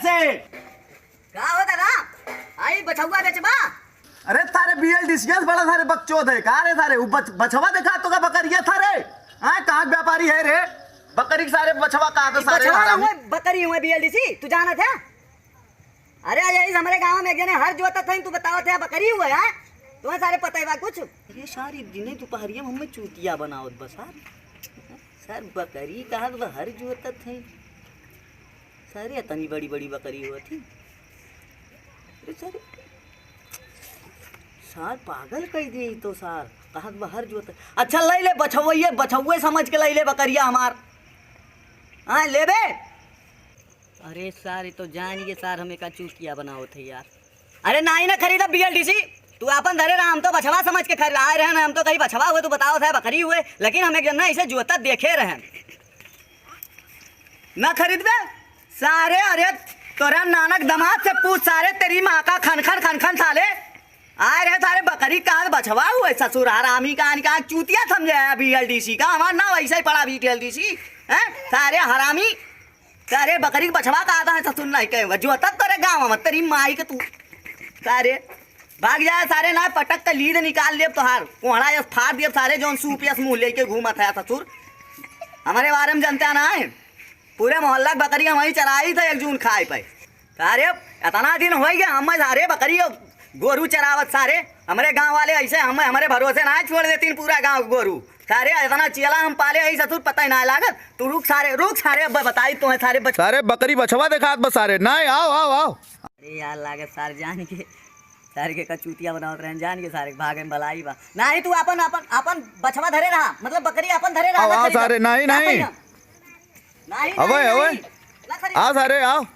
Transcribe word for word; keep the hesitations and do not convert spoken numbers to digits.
से। का हो दादा? आई बछउआ बेचबा? अरे थारे बीएलडीसी बड़ा थारे बकचोद है। का रे थारे? उ बच-, बछवा देखा तो का बकरिया थारे? हाँ, कहाँ के व्यापारी है रे? बकरी के सारे बछवा कहा तो ई सारे बछवा ना हरामी। हुए, बकरी हुए बीएलडीसी, तू जानत है? अरे यही हमरे गाँव में एक जने हर जोतत है, तू बतावत है बकरी हुए, हाँ? तुम्हें सारे पता ही बा कुछ? अरे सारी दिने दुपहरिया में हमें चूतिया बनावत बस, हाँ? सर बकरी कहा तो हर जोतत है। सारे इतनी बड़ी बड़ी बकरी होत ही। अरे सारे, सार पागल कई दिए तो सार, कहत बा हर जोत। अच्छा, लई ले बछउए, बछउए समझ के लई ले बकरिया हमार। हाँ, लेबे? अरे सार, ये तो जान के सार हमें का चूतिया बनावत है यार। अरे नाही ना खरीदा बीएलडीसी, तू आपन धरे रहा, हम तो बछवा समझ के खरीद आए रहे ना, हम तो कहीं बछवा हुए, तू बतावत है बकरी हुए, लेकिन हम एक जन ना ऐसे जोतत देखे रहे। ना खरीदबे? सारे, अरे, तोरा नानक दमाद से पूछ सारे, तेरी माँ का खन खन, खन खन साले। आए रहे सारे बकरी कहाँ बछवा हुए, ससुर हरामी का, इनका चूतिया समझे है बीएलडीसी का, हमार नाव ऐसे ही पड़ा बीएलडीसी, हैं? सारे हरामी, सारे बकरी के बछवा कहा था, ससुर नहीं कहे हुआ, जोतत तोरे गाँव में, तेरी माई के तू, सारे। भाग जाए सारे, ना पटक के लीद निकाल लेब तोहार, कोहड़ा यस फाड़ देब सारे, जौन सूप यस मुँह लेके घूमत है ससुर। हमरे बारे में जनता ना है, पूरे मोहल्ला के बकरी हम वहीं चराई थे एक जून खाए पे। सारे, इतना दिन होइ गया हम सारे बकरी और गोरू चरावत सारे, हमरे गाँव वाले ऐसे हम, हमरे भरोसे ना छोड़ देतीन पूरा गाँव के गोरू। सारे, इतना चेला हम पाले यही ससुर, पता ही ना लागत। तू रुक सारे, रुक सारे, अब बताई तुम्हें सारे बच- सारे बकरी बछवा देखात बस सारे, नहीं, आओ, आओ, आओ। अरे यार, लागत सार जान के, सार के का चूतिया बनावत रहन, जान के सारे के भागे में भलाई बा। नाही, तू आपन, आपन, आपन बछवा धरे रहा, मतलब बकरी आपन धरे रहा, आओ, ना आओ खरीदा। सारे, नाही, ना नाही। भैया। नाही, अबे, नाही, अबे। नाही। ना खरीदा। आ सारे, आओ।